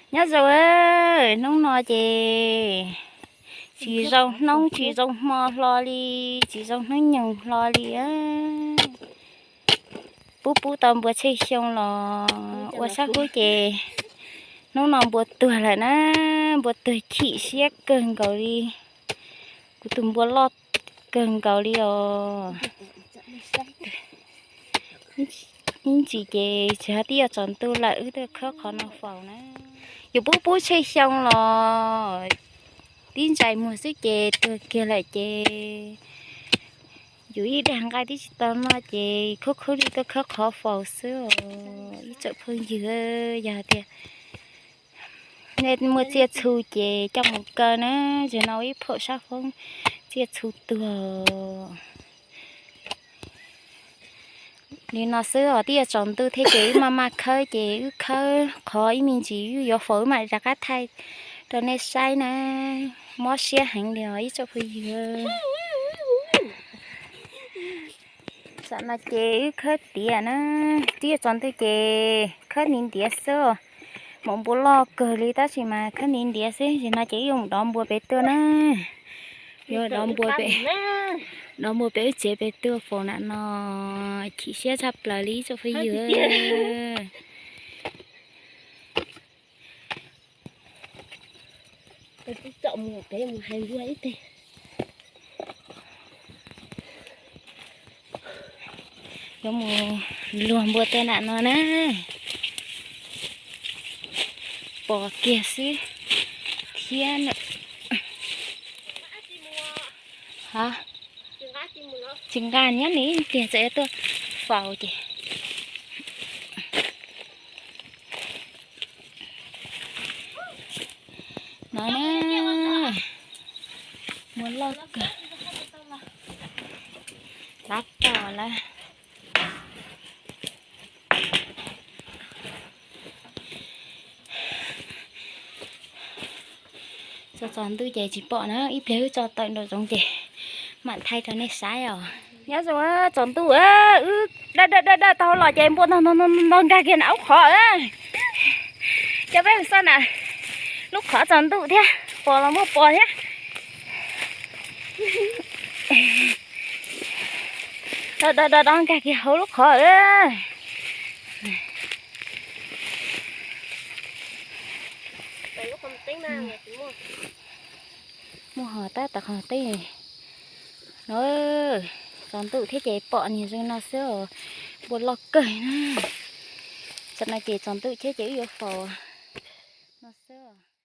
Nyob zoo, hnub no ces tsis zoo hnub tsis zoo hmo hlo li, tsis zoo hnub nyoog hlo li. Pub pub tau npua tshej xyoo los ua sab kub ces hnub no npua tuag lawm na, npua tuag chim siab kawg nkaus li. Kuv tus npua loj kawg nkaus li os. Ib ntsis ces tsis ho twb yuav tsaus ntuj lawm wb tuaj khawb qhov no faus na. Yus pub pub tshej xyoo los tib ntsais muag xwb ces tuag kiag lawm ces yus ib dag nqaij twb tsis tau noj ces khawb khawb li tuaj khawb qhov faus xwb os ib tsoom phooj ywg. Yog tias nej muaj tsiaj txhu ces coj mus kaw na, zaum no ua ib phaum sab foob tsiaj txhu tuag. Li no xwb os, twb yuav tsaus ntuj thiab ces wb maj maj khawb ces wb khawb qhov ib me ntsis wb yuav faus wb mam rov qab thaij rau nej saib na. Mob siab heev li os ib tsoom phooj ywg. Tam no ces wb khawb tiav na, twb yuav tsaus ntuj ces khawb ntiav ntiav xwb. Muaj npua loj kawg li tab sis mas khawb ntiav ntiav xwb, zaum no ces wb yuav mus dov npua pem tuaj na. Yuav dov npua pem, dov npua pem wb tsev pem tuaj faus na no, chim siab tshaj plaws li ib tsoom phooj ywg. Yuav mus luag npua tej nram no na, pom kiag xwb thiab. Tsis nqa nyob ni tiag txawm yuav tuaj faus ces. No na, muaj loj kawg, lab rau lawm. Txog txog ntuj ces tsis pom na, ib pliag wb tso tawm nraum zoov ces mam thaij rau nej saib os. Nyob zoo, tsaus ntuj wb dawj dawj dawj dawj tau los ces npua ntog ntog nkag kiag nram lub qhov. Cov peb xoj na, lub qhov tsaus ntuj thiab, pos los muaj pos thiab. Dawj dawj dawj nkag kiag hauv lub qhov. Muaj hos tab tom qhov teb no, tsaus ntuj thiab ces pom niag zoo no xwb os, npua loj kawg na. Tam no ces tsaus ntuj thiab ces wb yuav faus no xwb.